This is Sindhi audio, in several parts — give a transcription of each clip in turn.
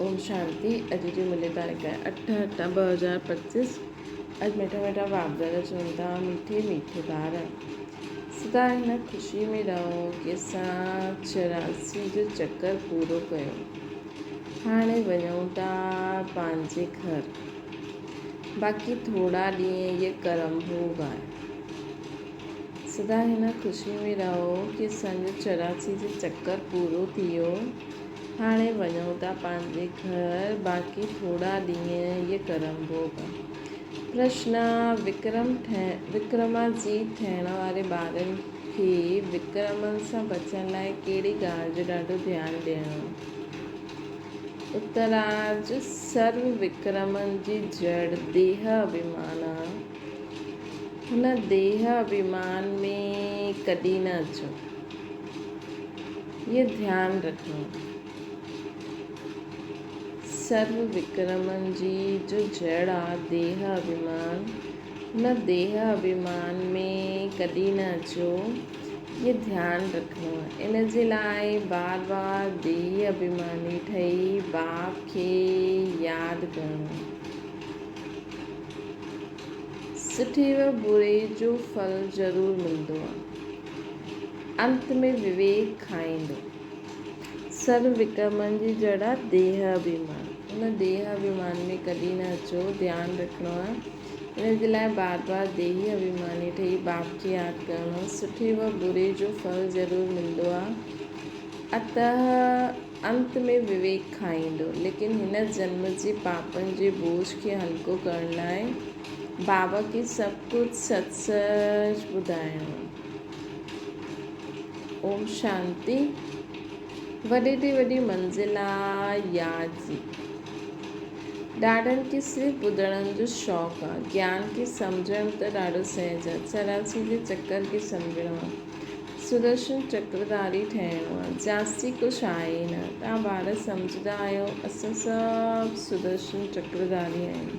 اوم شانتي اڄ جي ملي تاريخ آهي 8/8/2025 اڄ مٺا مٺا بابدادا چون ٿا مٺي مٺي ٻار سدا هن خوشي ۾ رهو ڪي اسان 84 جو چڪر پورو ڪيو هاڻي وڃون ٿا پنهنجي گهر باقي ٿورا ڏينهن هي ڪرم ڀوڳ آهي سدا هن خوشي ۾ رهو ڪي اسان جو 84 جو چڪر پورو ٿي ويو هاڻي وڃون ٿا پنهنجي گهر، باقي ٿورا ڏينهن هيء ڪرم ڀوڳ. پرشن، وڪرم وڪرماجيت ٺهڻ واري ٻارن کي وڪرمن سان بچڻ لاء ڪهڙي ڳالهه جو ڏاڍو ڌيان ڏيڻو؟ اتراج، سرو وڪرمن جي جڙ ديهه اڀيمان آ. هن ديهه اڀيمان ۾ ڪڏهن نه اچو. اهو ڌيان رکڻو. سرو وڪرمن جي جو جڙ آ ديهه اڀيمان، ان ديهه اڀيمان ۾ ڪڏهن نه اچو، اهو ڌيان رکڻو. ان جي لاء بار بار ديهي اڀيماني ٺهي باپ کي ياد ڪرڻو. سٺي و بري جو ڦل ضرور ملندو آ. انت ۾ وويڪ کائيندو. سرو وڪرمن جي جڙا ديهه اڀيمان. ان ديهه اڀيمان ۾ ڪڏهن نه اچو، ڌيان رکڻو آهي. ان جي لاء بار بار ديهي اڀيماني ٺهي باپ کي ياد ڪرڻو. سٺي و بري جو ڦل ضرور ملندو آهي. اتهه انت ۾ وويڪ کائيندو. ليڪن هن جنم جي پاپن جي بوجهه کي هلڪو ڪرڻ لاء بابا کي سڀ ڪجهه سچ سچ ٻڌائڻو آهي. اوم شانتي وڏي تي وڏي منزل آ ياد جي ڏاڍن کي صرف ٻڌڻ جو شوق آ گيان کي سمجهڻ ته ڏاڍو سهج آ 84 جي چڪر کي سمجهڻو آ سدرشن چڪرڌاري ٺهڻو آ جاستي ڪجهه آهي ئي نه توهان ٻار سمجهدا آهيو اسان سڀ سدرشن چڪرڌاري آهيون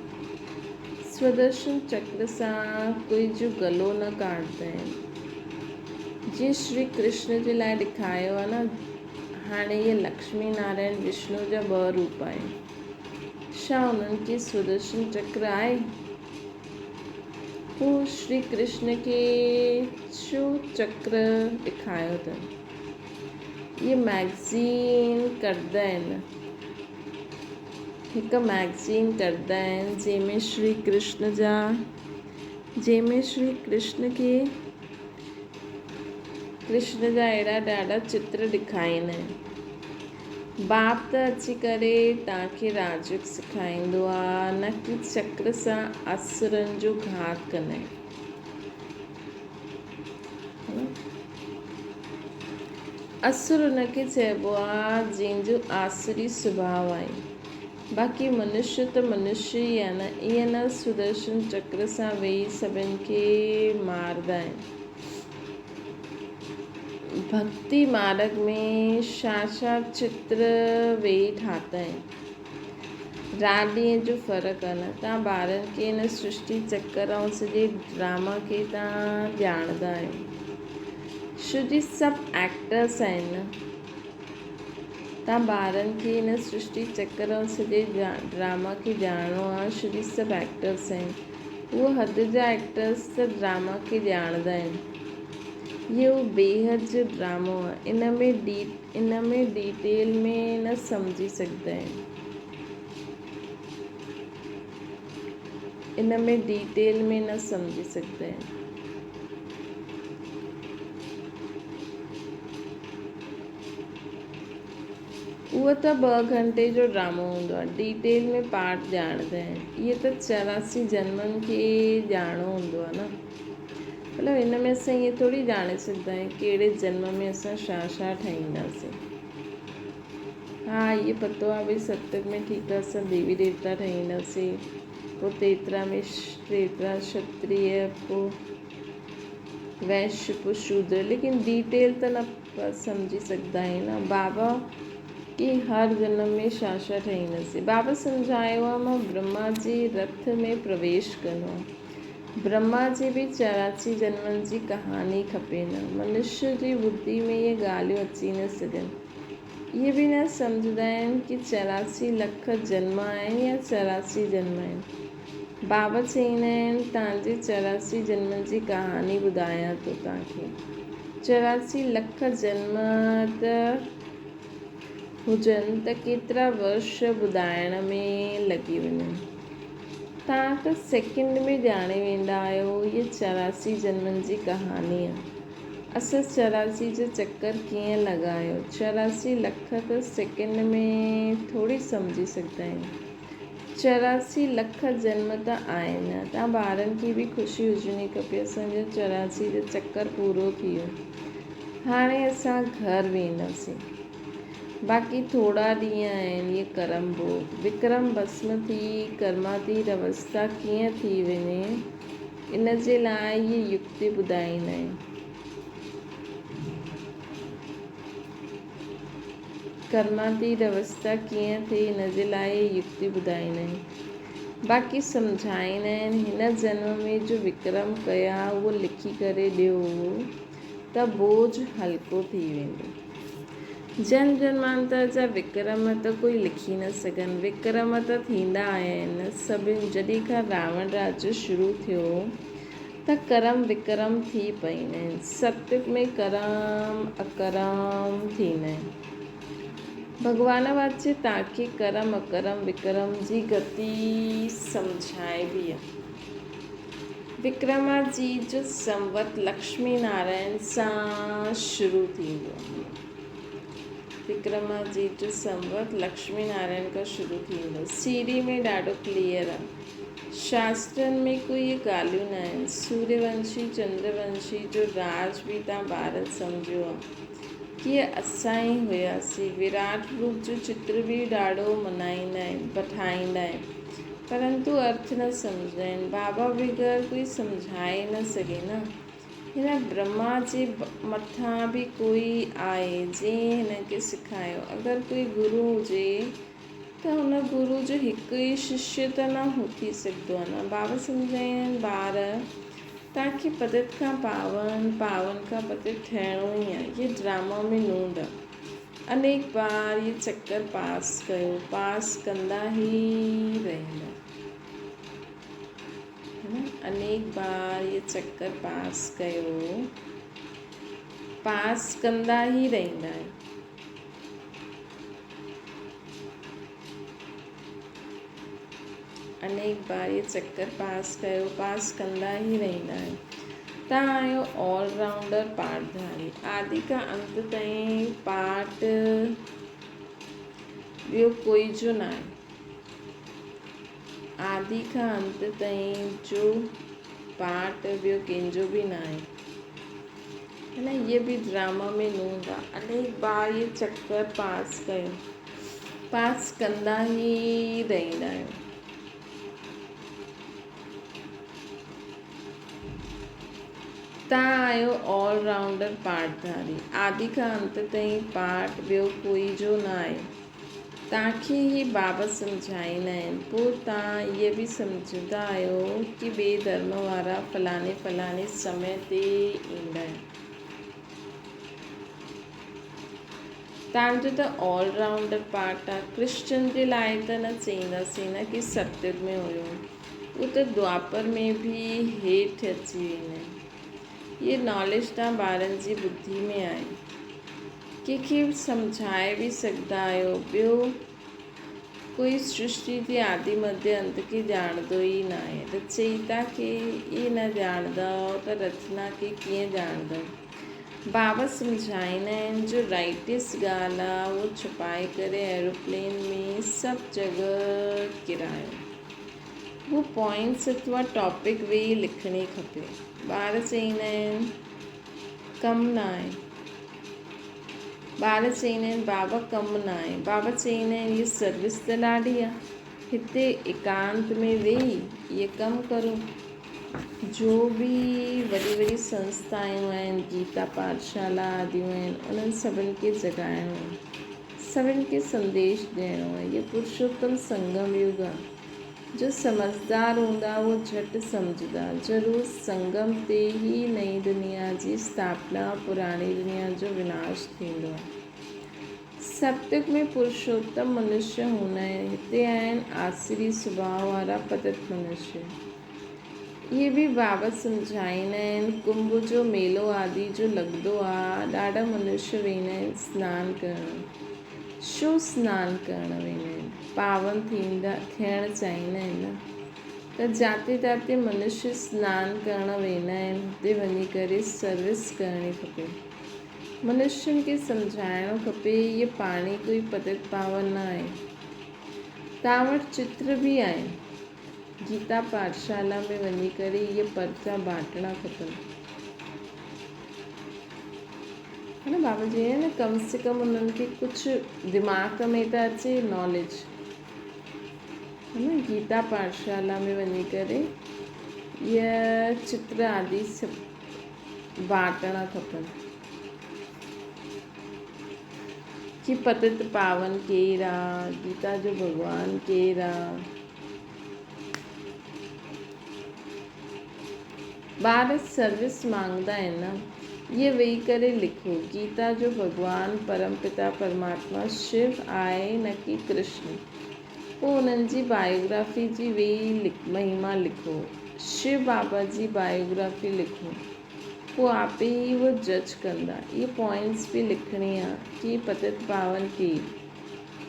سودرشن چڪر سان ڪوئي جو گلو نه ڪاٽندا آهن. جيئن شري ڪرشن جي لاء ڏيکايو آهي نه هاڻي اهي لڪشمي نارائڻ وشنو جا ٻه روپ آهن. ڇا انهن کي سودرشن چڪر آهي؟ پوء شري ڪرشن کي ڇو چڪر ڏيکايو اٿن؟ اهي مئگزين ڪڍندا آهن. هڪ مئگزين ڪڍندا آهن جنهن ۾ شري ڪرشن جا جنهن ۾ شري ڪرشن کي ڪرشن جا اهڙا ڏاڍا چتر ڏيکاريندا آهن باپ ته اچي ڪري توهان کي راجيوگ سکائيندو آهي نه ڪي چڪر سان اسرن جو گهات ڪندا آهن اسر ان کي چئبو آ جنهن جو آسري سڀاء آهي. باقي منشي ته منشي ئي آ نه. ائين نه سدرشن چڪر سان ويهي سڀن کي ماردا آهن. ڀڳتي مارڳ ۾ ڇا ڇا چتر ويهي ٺاتا آهن. رات ڏينهن جو فرق آ نه. توهان ٻارن کي هن سرشٽي چڪر ۽ سڄي ڊراما کي توهان ڄاڻندا آهيو. ڇو جي سڀ ايڪٽرس آهن نه. توهان ٻارن کي هن سرشٽي چڪر ۽ سڄي ڊراما کي ڄاڻڻو آ ڇو جي سڀ ايڪٽرس آهن. اهو حد جا ايڪٽرس ته ڊراما کي ڄاڻندا آهن. اهو بيحد جو ڊرامو آ. ان ۾ ان ۾ ڊيٽيل ۾ نه سمجهي سگهندا آهن. ان ۾ ڊيٽيل ۾ نه سمجهي سگهندا آهن. اهو ته ٻه گهنٽي جو ڊرامو هوندو آهي. ڊيٽيل ۾ پارٽ ڄاڻندا آهن. اهي ته 84 جنمن کي ڄاڻڻو هوندو آهي نه. مطلب هن ۾ اسان ائين ٿوري ڄاڻي سگهندا آهيون ڪهڙي جنم ۾ اسان ڇا ڇا ٺهينداسين. ها اهو پتو آهي ڀئي ستيگ ۾ ٺيڪ آهي اسان ديوي ديوتا ٺهينداسين پوء تيترا ۾ ٽيترا ڪشتريه پوء ويش پوء شودر ليڪن ڊيٽيل ته نه سمجهي سگهندا آهيون نه بابا ڪي هر جنم ۾ ڇا ڇا ٺهينداسين. بابا سمجهايو آهي مان برهما جي رٿ ۾ پرويش ڪندو آهيان. برهما جي به 84 جنمن جي ڪهاڻي کپي نه. منشيء جي ٻڌي ۾ اهي ڳالهيون اچي نه سگهن. اهي به نه سمجهندا آهن ڪي 84 لک جنم آهن يا 84 جنم آهن. بابا چئيندا آهن توهان جي 84 جنمن جي ڪهاڻي ٻڌايان ٿو توهان کي. 84 لک جنم ته هجن ته ڪيترا ورش ٻڌائڻ ۾ لڳي وڃن. توهان ته سيڪنڊ ۾ ڄاڻي ويندا آهيو هيء 84 جنمن جي ڪهاڻي آهي. اسان 84 جو چڪر ڪيئن لڳايو؟ 84 لک ته سيڪنڊ ۾ ٿوري سمجهي سگهندا آهيون. 84 لک جنم ته آهن. توهان ٻارن کي به خوشي هجڻي کپي اسان جو 84 جو چڪر پورو ٿي ويو. هاڻي اسان گهر وينداسين. باقي ٿورا ڏينهن آهن هي ڪرم ڀوڳ. وڪرم ڀسم ٿي ڪرماتيت اوستا ڪيئن ٿي وڃي ان جي لاء هي يڪتي ٻڌائيندا آهن. ڪرماتيت اوستا ڪيئن ٿئي ان جي لاء هي يڪتي ٻڌائيندا آهن. باقي سمجهائيندا آهن هن جنم ۾ جو وڪرم ڪيا اهو لکي ڪري ڏيو ته بوجهه هلڪو ٿي ويندو. جنم جنمانتر جا وڪرم ته ڪوئي لکي نه سگهن. وڪرم ته ٿيندا آيا آهن. سڀن جڏهن کان راوڻ راڄ شروع ٿيو ته ڪرم وڪرم ٿي پئين آهن. ستيگ ۾ ڪرم اڪرم ٿيندا آهن. ڀڳوان واچي تانکي ڪرم اڪرم وڪرم جي گتي سمجهائبي آ. وڪرماجيت جو سنوت لڪشمي نارائڻ سان شروع ٿيندو آهي. وڪرماجيت جو سنوت لڪشمي نارائڻ کان شروع ٿيندو. سي ڊي ۾ ڏاڍو ڪليئر آهي. شاسترن ۾ ڪوئي اهي ڳالهيون نه آهن. سوريه ونشي چندر ونشي جو راز به تان ٻارن سمجهيو آهي. ڪيئن اسان ئي هياسين. وراٽ روپ جو چتر به ڏاڍو منائيندا آهن، ٺاهيندا آهن. پرنتو ارٿ نه سمجهندا آهن. بابا بغير ڪوئي سمجهائي نه سگهي نه. هن برهما جي مٿان به ڪوئي آهي جنهن هن کي سکايو. اگر ڪوئي گرو هجي ته ان گرو جو هڪ ئي ششيه ته نه ٿي سگهندو آهي نه. بابا سمجهائيندا آهن ٻار توهان کي پتت کان پاون، پاون کان پتت ٺهڻو ئي آهي. هي ڊرامو ۾ نوند آهي. انيڪ بار هي چڪر پاس ڪيو، پاس ڪندا ئي رهندا. انيڪ بار هي چڪر پاس ڪيو، پاس ڪندا ئي رهندا آهيو. انيڪ بار هي چڪر پاس ڪيو، پاس ڪندا ئي رهندا آهيو. توهان آهيو آل رائونڊر پاٺڌاري. آدي کان انت تائين پاٺ ٻيو ڪوئي جو ناهي. آدي کان انت تائين جو پاٺ ٻيو ڪنهن جو به ناهي. ہے نا یہ به ڊراما ۾ نوند آ. انيڪ بار هي چڪر پاس ڪيو. پاس ڪندا ئي رهندا آهيو. توهان آهيو آل رائونڊر پاٺڌاري. آدي کان انت تائين پاٺ ٻيو ڪوئي جو نه آهي. توهان کي هي بابت سمجهائيندا آهن. پوء توهان اهي به سمجهندا آهيو ڪي ٻئي ڌرم وارا فلاڻي فلاڻي سمي تي ايندا آهن. توهان جو ته آل رائونڊر پارٽ آ. ڪرسچن جي لاء ته نه چئينداسين نه ڪي ستيگ ۾ هيو. هو ته دوآپر ۾ به هيٺ اچي ويندا آهن. هيء ناليج توهان ٻارن جي ٻڌي ۾ آهي. ڪنهن کي به سمجهائي به سگهندا آهيو. ٻيو ڪوئي سرشتي جي آدي مڌيه انت کي ڄاڻندو ئي ناهي. رچئيتا کي ئي نه ڄاڻندؤ ته رچنا کي ڪيئن ڄاڻندؤ؟ بابا سمجهائيندا آهن جو رائٽس ڳالهه آ اهو ڇپائي ڪري ايروپلين ۾ سڀ جڳهه ڪرايو. هو پوائنٽس اٿوا ٽاپڪ ويهي لکڻي کپي. ٻار چئيندا آهن ڪم ناهي. ٻار چئيندا آهن بابا ڪم ناهي. بابا چئيندا آهن هيء سروس ته ڏاڍي آ. هتي ايڪانت ۾ ويهي اهي ڪم ڪرو. جو به وڏي وڏي سنسٿائون آهن، گيتا پاٺشالا آديون آهن، انهن سڀن کي جڳائڻو آهي، سڀن کي سنديش ڏيڻو آهي. هيء پرشوتم سنگم يگ آهي. جو سمجهدار هوندا اهو جهٽ سمجهندا. ضرور سنگم تي ئي نئين دنيا جي اسٿاپنا، پراڻي دنيا جو وناش ٿيندو آهي. ستيگ ۾ پرشوتم منشيه هوندا آهن، هتي آهن آسري سڀاء وارا پتت منشيه. اهي به بابت سمجهائيندا آهن. ڪنڀ جو ميلو آدي جو لڳندو آ، ڏاڍا منشيه ويندا آهن سنان ڪرڻ. ڇو سنان ڪرڻ ويندا آهن؟ پاون ٿيندا ٿيڻ چاهيندا آهن نه. ته جاتي تاتي منشيه سنان ڪرڻ ويندا آهن، هتي وڃي ڪري سروس ڪرڻي کپي. منشين کي سمجهائڻو کپي هيء پاڻي ڪوئي پتت پاون نه آهي. توهان وٽ چتر به آهن. گيتا پاٺشالا ۾ وڃي ڪري اهي پرچا بانٽڻا کپن. ها نه بابا جي نه ڪم سي ڪم انهن کي ڪجهه دماغ ۾ ته اچي ناليج. ها نه گيتا پاٺشالا ۾ وڃي ڪري اهي چتر آدي سڀ بانٽڻا کپن. ڪي پتت پاون ڪير آ، گيتا جو ڀڳوان ڪير آ. ٻار سروس مانگدا آهن نه، اهي ويهي ڪري لکو، گيتا جو ڀڳوان پرم پتا پرماتما شو آهي نه ڪي ڪرشن. پوء انهن جي بايوگرافي جي ويهي مهما لکو، شو بابا جي بايوگرافي لکو، پوء آپي ئي اهو جج ڪندا. اهي پوائنٽس به لکڻي آ ڪي پتت پاون ڪير.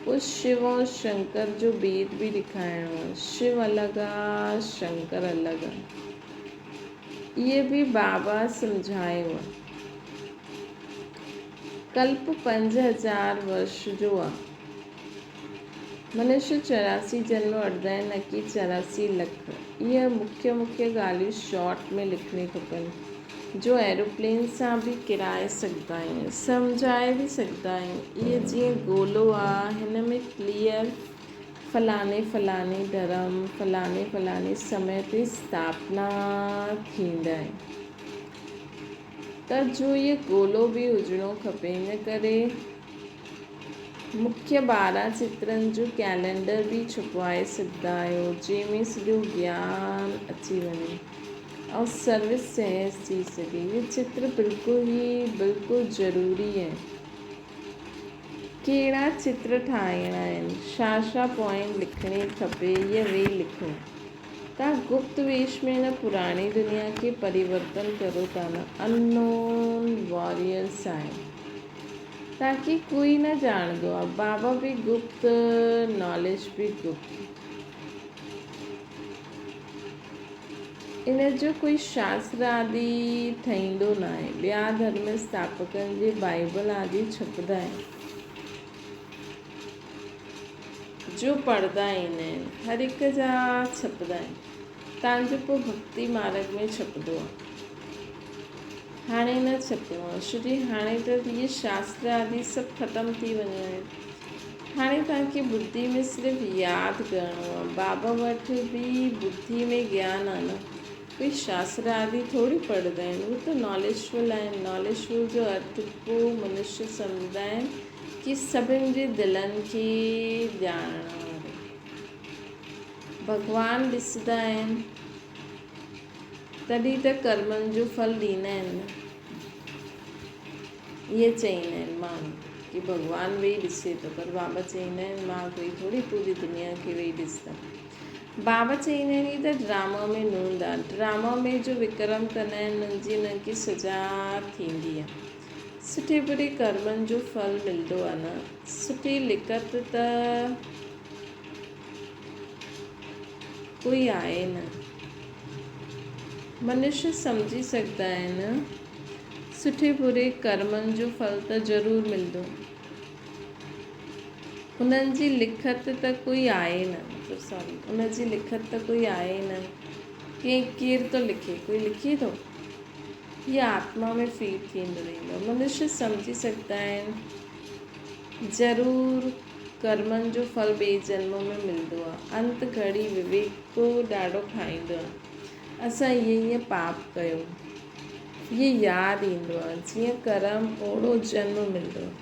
پوء شو ۽ شنڪر جو ڀيد به ڏيکارڻو آ. شو الڳ آ، شنڪر الڳ آ. اهي به بابا سمجهايو آ. ڪلپ 5000 ورش جو آ. منشي 84 جنم وٺندا آهن نه ڪي 84 لک. اهي مکيه مکيه ڳالهيون شارٽ ۾ لکڻي کپن جو ايروپلين سان به ڪرائي سگهندا آهيون سمجهائي به سگهندا آهيون. اهي جيئن گولو آ هن ۾ ڪليئر فلاڻي فلاڻي ڌرم فلاڻي فلاڻي سمي تي اسٿاپنا ٿيندا آهن ته جو اهي گولو به هجڻو کپي ان ڪري مکيه 12 چترن جو ڪئلينڊر به ڇپوائي سگهندا آهيو، جنهن ۾ سڄو گيان اچي وڃي ۽ سروس سهج ٿي سگهي. اهي چتر بلڪل ئي بلڪل ضروري آهن. ڪهڙا چتر ٺاهڻا آهن، ڇا ڇا پوائنٽ لکڻي کپي، اهي ويهي لکو. توهان گپت ويش ۾ هن پراڻي دنيا کي پريورتن ڪرو ٿا نه، انون واريئرس آهيو. تاڪي ڪوئي نه ڄاڻندو آ. بابا به گپت، ناليج به گپت. ان جو ڪوئي شاستر آدي ٺهيندو ناهي. ٻيا ڌرم اسٿاپڪن جي بائيبل آدي ڇپدا آهن. جو پڙهندا ايندا آهن. هر هڪ جا ڇپدا آهن. تان جو پوء ڀڳتي مارڳ ۾ ڇپندو آ. هاڻي نه ڇپڻو آ. ڇو جي هاڻي ته اهي شاستر آدي سڀ ختم ٿي وڃڻا آهن. هاڻي توهان کي ٻڌي ۾ صرف ياد ڪرڻو آ. بابا وٽ به ٻڌي ۾ گيان آ نه. ڪوئي شاستر آدي ٿوري پڙهندا آهن. هو ته ناليجفل آهن. ناليجفل جو ارٿ پوء منشي سمجهندا آهن ڪي سڀن جي دلن کي ڄاڻڻ وارو. ڀڳوان ڏسندا آهن تڏهن ته ڪرمن جو ڦل ڏيندا آهن نه. ائين چئيندا آهن ماڻهو ڪي ڀڳوان ويهي ڏسي ٿو پر بابا چئيندا آهن مان ڪوئي ٿوري پوري دنيا کي ويهي ڏسندم. بابا چئيندا آهن هي ته ڊراما ۾ نوند آهي. ڊراما ۾ جو وڪرم ڪندا آهن انهن جي انهن کي سزا ٿيندي آهي. سٺي بري ڪرمن جو ڦل ملندو آهي نه. سٺي لکت ته ڪوئي آهي نه. منشي سمجهي سگهندا آهن، سٺي بري ڪرمن جو ڦل ته ضرور ملندو. انهن جي لکت ته ڪوئي آهي نه. مطلب سوري، ان جي لکت ته ڪوئي آهي نه. ڪنهن ڪير ٿو لکي؟ ڪوئي لکي ٿو؟ هي آتما ۾ فيڊ ٿيندو ويندو. منشي سمجهي سگهندا آهن، ضرور ڪرمن جو ڦل ٻئي جنم ۾ ملندو آ. انت گهڙي وويڪ ڏاڍو کائيندو آ. اسان ائين ائين پاپ ڪيو. هي ياد ايندو آ. جيئن ڪرم اوڙو جنم ملندو آ.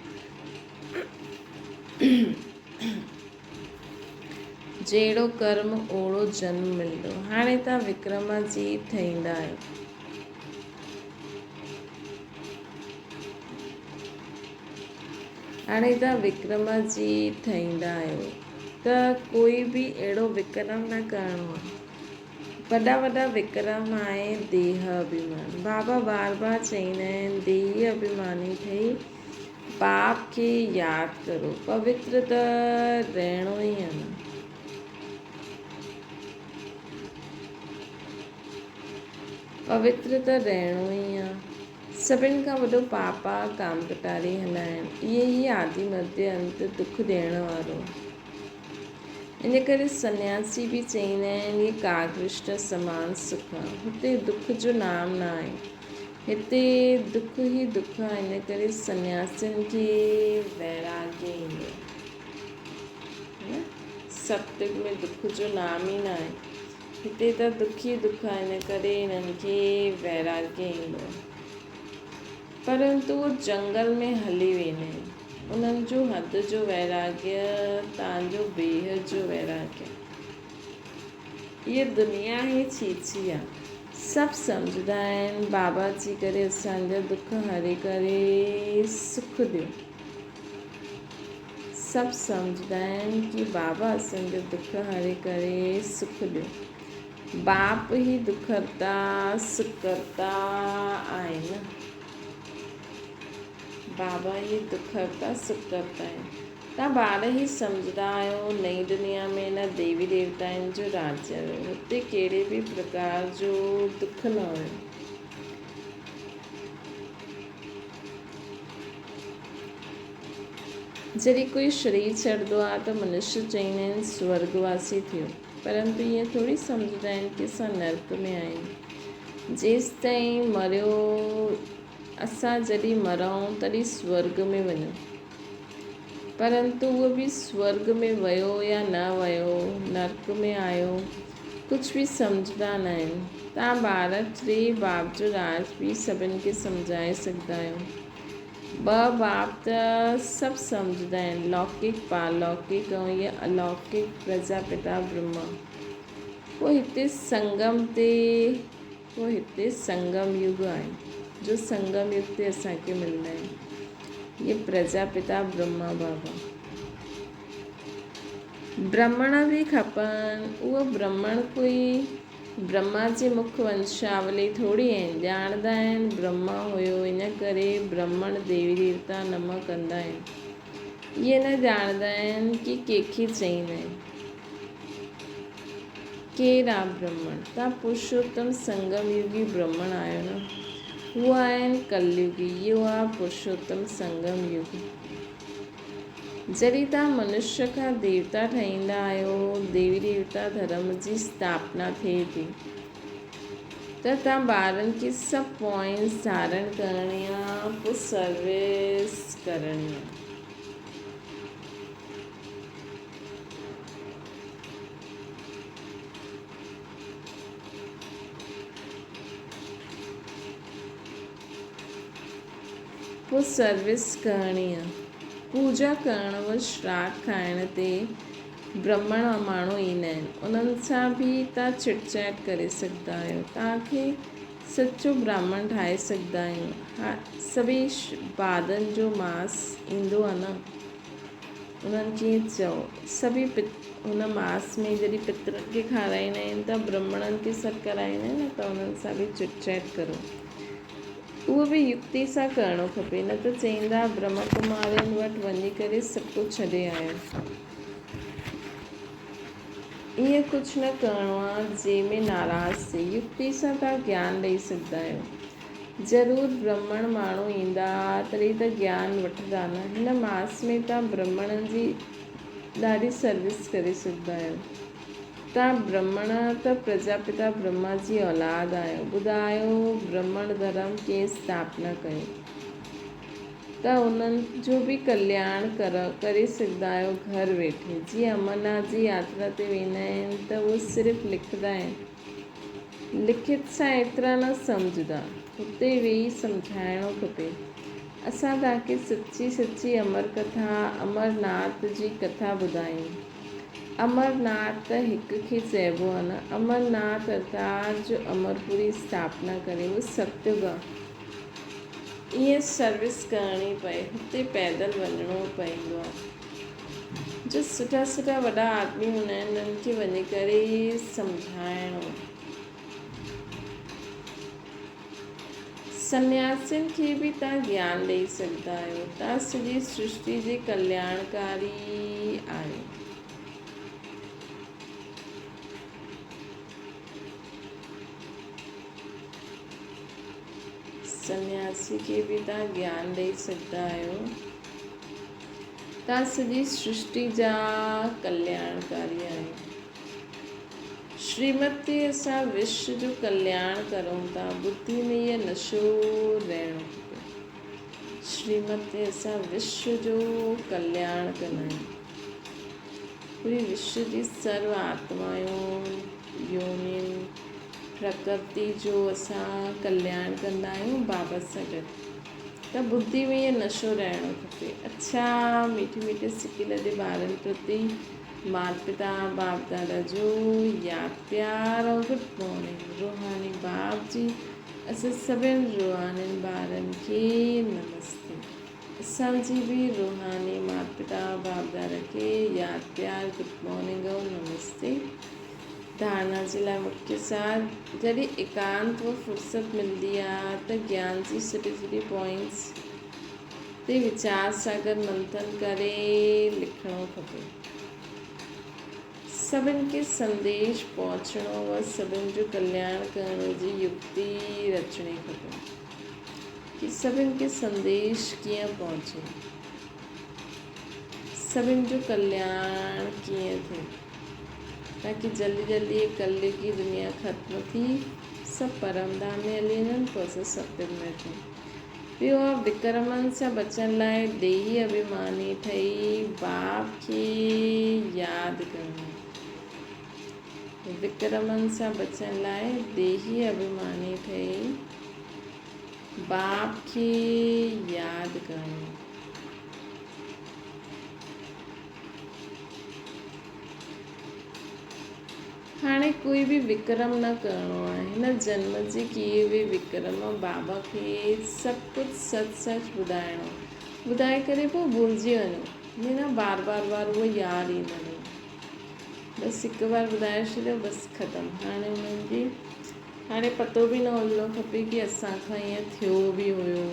جهڙو ڪرم اوڙو جنم ملندو. هاڻي توهان وڪرماجيت ٺهيندا آهيو. هاڻي توهان وڪرماجيت ٺهيندا آهيو ته ڪوئي به اهڙو وڪرم نه ڪرڻو آهي. وڏا وڏا وڪرم آهن ديهه اڀيمان. بابا بار بار چئيندا آهن ديهي اڀيماني ٺهي باپ کي ياد ڪرو. پوتر ته رهڻو ئي آهي نه. پوتر ته رهڻو ئي آهي. سڀن کان وڏو پاپ آ ڪام ڪٽاري هلائڻ. اهي ئي آدي مڌيه انت دک ڏيڻ وارو. ان ڪري سنياسي به چئيندا آهن اهي ڪاگرشٽ سمان سک آ. هتي دک جو نام نه آهي. هتي دک ئي دک آ. ان ڪري سنياسين کي ويراگيه ايندو آ. ستيگ ۾ دک جو نام ئي نه آهي. هتي ته دک ئي دک آ. ان ڪري انهن کي ويراگيه ايندو آ. پرنتو اهي جنگل ۾ هلي ويندا آهن. انهن جو حد جو ويراڳيه، تان جو بيحد جو ويراڳيه. هيء دنيا ئي ڇيڇي آ. سڀ سمجهندا آهن، بابا اچي ڪري اسان جا دک هري ڪري سک ڏيو. سڀ سمجهندا آهن ڪي بابا اسان جا دک هري ڪري سک ڏيو. باپ ئي دکهرتا سکڪرتا آهي نه. بابا ئي دکهرتا سکڪرتا آهن. توهان ٻار ئي سمجهندا آهيو نئين دنيا ۾ نه ديوي ديوتائن جو راڄ هيو. هتي ڪهڙي به پرڪار جو دک نه هيو. جڏهن ڪوئي شرير ڇڏندو آهي ته منشيه چئيندا آهن سورڳواسي ٿيو. پرنتو ائين ٿوري سمجهندا آهن ڪي اسان نرڪ ۾ آهيون. جيستائين مريو اسان جڏهن مرون تڏهن سورڳ ۾ وڃون. پرنتو اهو به سورڳ ۾ ويو يا نه ويو، نرڪ ۾ آيو، ڪجهه به سمجهندا نه آهن. توهان ٻار ٽي باب جو راز به سڀن کي سمجهائي سگهندا آهيو. ٻه باب ته سڀ سمجهندا آهن، لوڪڪ، پارلوڪڪ ۽ هيء الوڪڪ پرجاپتا برهما. پوء هتي سنگم تي پوء هتي سنگم يگ آهي، جو سنگم يگ تي اسان کي ملندا آهن. هيء پرجاپتا برهما بابا. برهمڻ به کپن، اهو برهمڻ ڪوئي برهما جي مک ونشاولي ٿوري آهن، ڄاڻندا آهن برهما هيو ان ڪري برهمڻ ديوي ديوتا نم ڪندا آهن. اهي نه ڄاڻندا آهن ڪي ڪنهن کي چئيندا آهن. ڪير آ برهمڻ؟ توهان پرشوتم سنگم يگي برهمڻ آهيو نه؟ هو آهن ڪليگي، اهو آ پرشوتم سنگم يگ. جڏهن توهان منشيه کان ديوتا ٺهيندا آهيو، ديوي ديوتا ڌرم جي اسٿاپنا ٿئي ٿي ته توهان ٻارن کي سڀ پوائنٽس ڌارڻ ڪرڻي آ پوء سروس ڪرڻي آ. پوء سروس ڪرڻي آ. پوڄا ڪرڻ و شراڌ کائڻ تي برهمڻ ماڻهو ايندا آهن. انهن سان به توهان چٽ چيٽ ڪري سگهندا آهيو. توهان کي سچو براهمڻ ٺاهي سگهندا آهيون. ها سڀئي بادن جو ماس ايندو آ نه. انهن کي چئو. سڀئي هن ماس ۾ جڏهن پترن کي کارائيندا آهن ته برهمڻن کي سڏ ڪرائيندا آهن نه ته انهن سان به چٽ چيٽ ڪرو. اهو به يڪتي سان ڪرڻو کپي نه ته چئيندا برهما ڪمارين وٽ وڃي ڪري سڀ ڪجهه ڇڏي آيو. ائين ڪجهه نه ڪرڻو آ جنهن ۾ ناراض ٿئي. يڪتي سان توهان گيان ڏئي سگهندا آهيو. ضرور برهمڻ ماڻهو ايندا تڏهن ته گيان وٺندا نه. هن ماس ۾ توهان برهمڻن جي ڏاڍي سروس ڪري سگهندا آهيو. توهان برهمڻ ته پرجاپتا برهما جي اولاد آهيو. ٻڌايو برهمڻ ڌرم ڪنهن اسٿاپنا ڪيو؟ ته انهن جو به ڪلياڻ ڪري سگهندا آهيو گهر ويٺي. جيئن امرناٿ جي ياترا تي ويندا آهن ته اهي صرف لکندا آهن. لکت سان ايترا نه سمجهندا. هتي ويهي سمجهائڻو کپي. اسان توهان کي سچي سچي امر ڪٿا امرناٿ جي ڪٿا ٻڌايون. امر ناٿ ته هڪ کي چئبو آهي نه. امر ناٿ ارٿات جو امرپوري اسٿاپنا ڪري اهو ستيگ آهي. ائين سروس ڪرڻي پئي، هتي پيدل وڃڻو پوندو آهي. جو سٺا سٺا وڏا آدمي هوندا آهن انهن کي وڃي ڪري سمجهائڻو. سنياسين کي به تان گيان ڏئي سگهندا آهيو. تان سڄي سرشتي جي ڪلياڻڪاري آهيو. سنياسي کي به تان گيان ڏئي سگهندا آهيو. تان سڄي سرشتي جا ڪلياڻڪاري آهيو. شريمت تي اسان وشو جو ڪلياڻ ڪرون ٿا، ٻڌي ۾ اهو نشو رهڻو کپي. شريمت تي اسان وشو جو ڪلياڻ ڪندا آهيون. پوري وشو جي سرو آتمائن، يونين، پرڪرتي جو اسان ڪلياڻ ڪندا آهيون بابا سان گڏ. ته ٻڌي ۾ اهو نشو رهڻو کپي. اڇا ميٺي ميٺي سڪي لڏي ٻارن پرتي مات پتا باپ دادا جو ياد پيار ۽ گڊ مارننگ روحاني باپ جي اسان سڀن روحانين ٻارن کي نمستي اسان جي به روحاني مات پتا باپ دادا کي ياد پيار گڊ مارننگ ۽ نمستي ڌارنا جي لاء مکيه سار جڏهن ايڪانت و فرصت ملدي آ ته گيان جي سٺي سٺي پوائنٽس تي ويچار سان گڏ منٿن ڪري لکڻو کپي. سڀن کي سنديش پهچڻو و سڀن جو ڪلياڻ ڪرڻ جي يڪتي رچڻي کپي ڪي سڀن کي سنديش ڪيئن پهچي، سڀن جو ڪلياڻ ڪيئن ٿئي تاڪي جلدي جلدي هي ڪليگي دنيا ختم ٿي سڀ پرم ڌام ۾ هلي وڃن پوء اسان ستيگ ۾ اچون. ٻيو آ وڪرمن سان بچڻ لاء ڏيهي اڀيماني ٺهي باپ کي ياد ڪرڻو. وڪرمن سان بچڻ لاء ڏيهي اڀيماني ٺهي باپ کي ياد ڪرڻو. هاڻي ڪوئي به وڪرم نه ڪرڻو آهي. هن جنم جي ڪيئي به وڪرم بابا کي سڀ ڪجهه سچ سچ ٻڌائڻو. ٻڌائي ڪري پوء ڀلجي وڃو. ائين نه بار بار بار اهو ياد ايندو رهي. بس هڪ بار ٻڌائي ڇڏيو بس ختم. هاڻي انهن جي هاڻي پتو به نه هجڻو کپي ڪي اسان کان ائين ٿيو به هيو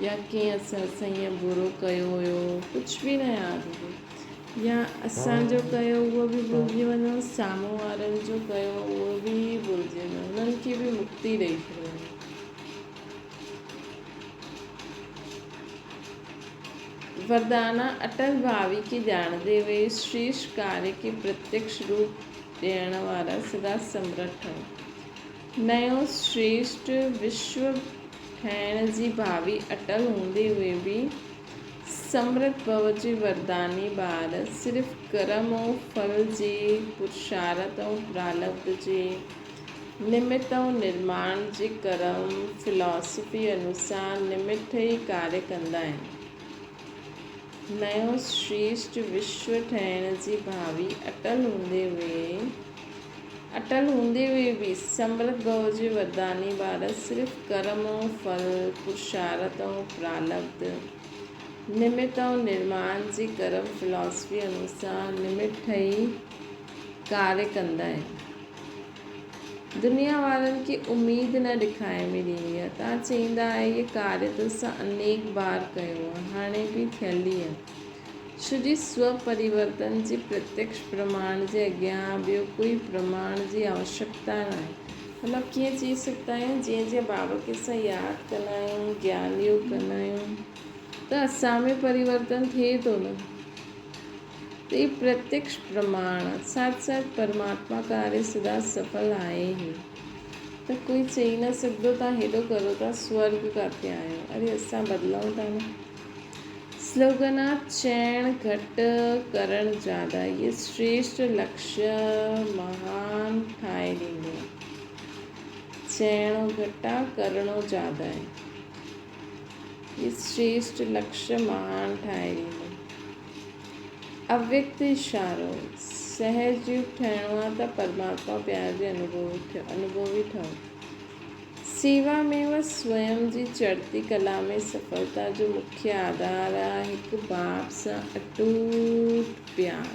يا ڪنهن اسان سان ائين برو ڪيو هيو. ڪجهه به نه ياد هجي. يا اسان جو ڪيو اهو به ڀلجي وڃو، سامهون وارن جو ڪيو اهو به ڀلجي وڃو، انهن کي به مڪتي ڏئي ڇڏيو. وردانا اٽل ڀاوي کي ڄاڻندي هئي شريش ڪاريه کي پرتيڪش روپ ڏيڻ وارا سدا سمرٿ هئا. نيو شريشٽ وشو ٺاهڻ جي ڀاوي اٽل هوندي هئي به سمرت ڀو جي ورداني ٻار صرف ڪرم ۽ ڦل جي پرشارت ۽ پرالبڌ جي نمت ۽ نرماڻ جي ڪرم فلاسافي انوسار نمت ٺهي ڪاريه ڪندا آهن. نيو شريشٽ وشو ٺهڻ جي ڀاوي اٽل هوندي هئي اٽل هوندي هئي به سمرت ڀو جي ورداني ٻار صرف ڪرم ۽ ڦل، پرشارت ۽ پرالبڌ، نمت ۽ نرماڻ جي ڪرم فلاسافي انوسار نمت ٺهي ڪاريه ڪندا آهن. دنيا وارن کي اميد نه ڏکائي ۾ ڏيندي آهي. تان چئيندا آهي هي ڪاريه تو سان انيڪ بار ڪيو آهي، هاڻي به ٿيل ئي آهي. شو جي سو پريورتن جي پرتيڪش پرماڻ جي اڳيان ٻيو ڪوئي پرماڻ جي آوشڪتا ناهي. مطلب ڪيئن چئي سگهندا آهيون جيئن جيئن بابا کي اسان ياد ڪندا آهيون، گيان يوگ ڪندا آهيون ته اسان ۾ پريورتن ٿئي ٿو نه. ته هي پرتيڪش پرماڻ آهي. سچ سچ پرماتما ڪاريه سدا سڦل آهي ئي. ته ڪوئي چئي نه سگهندو تان هيڏو ڪرو ٿا سورڳ ڪاٿي آيو. اري اسان بدلئون ٿا نه. سلوگن آ چئڻ گهٽ ڪرڻ زياده. هي شريشٽ لڪشيه مهان ٺاهي ڏيندو. چئڻو گهٽ آ ڪرڻو زياده آهي. هي شريشٽ لڪشيه مهان ٺاهي ڏيندو. اويڪت اشارو، سهج يوگ ٺهڻو آ ته پرماتما پيار جي انوڀوي ٺهو. سيوا ۾ و سويم جي چڙهتي ڪلا ۾ سڦلتا جو مکيه آڌار آهي هڪ باپ سان اٽوٽ پيار.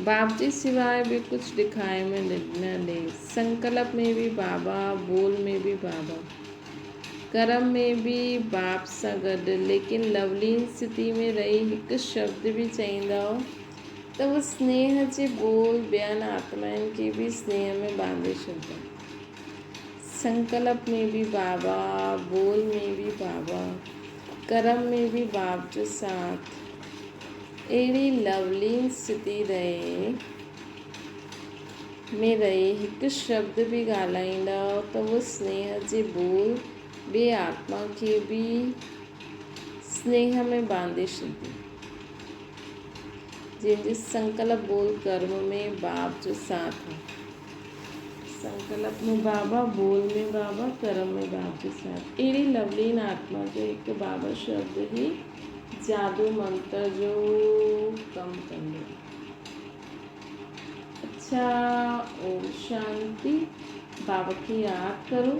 باپ جي سواء ٻيو ڪجهه ڏکائي ۾ نه ڏي. سنڪلپ ۾ به بابا، ٻول ۾ به بابا، ڪرم ۾ به باپ سان گڏ، ليڪن لولين ستي ۾ رهي هڪ شبد به چئيندؤ ته هو سنيهه جي ٻول ٻين آتمائن کي به سنيهه ۾ ٻانڌي ڇڏندا. سنڪلپ ۾ به بابا، ٻول ۾ به بابا، ڪرم ۾ به باپ جو ساٿ. اهڙي لولين ستي رهي ۾ رهي هڪ شبد به ڳالهائيندا ته هو سنيهه جي ٻول ٻي آتما کي به سنيهه ۾ ٻانڌي ڇڏندي. جنهن جي سنڪلپ ٻول ڪرم ۾ باپ جو ساٿ آ. سنڪلپ ۾ بابا، ٻول ۾ بابا، ڪرم ۾ باپ جو ساٿ. اهڙي لولين آتما جو هڪ بابا شبد ئي جادو منتر جو ڪم ڪندو آ. اڇا اوم شانتي. بابا کي ياد ڪرو.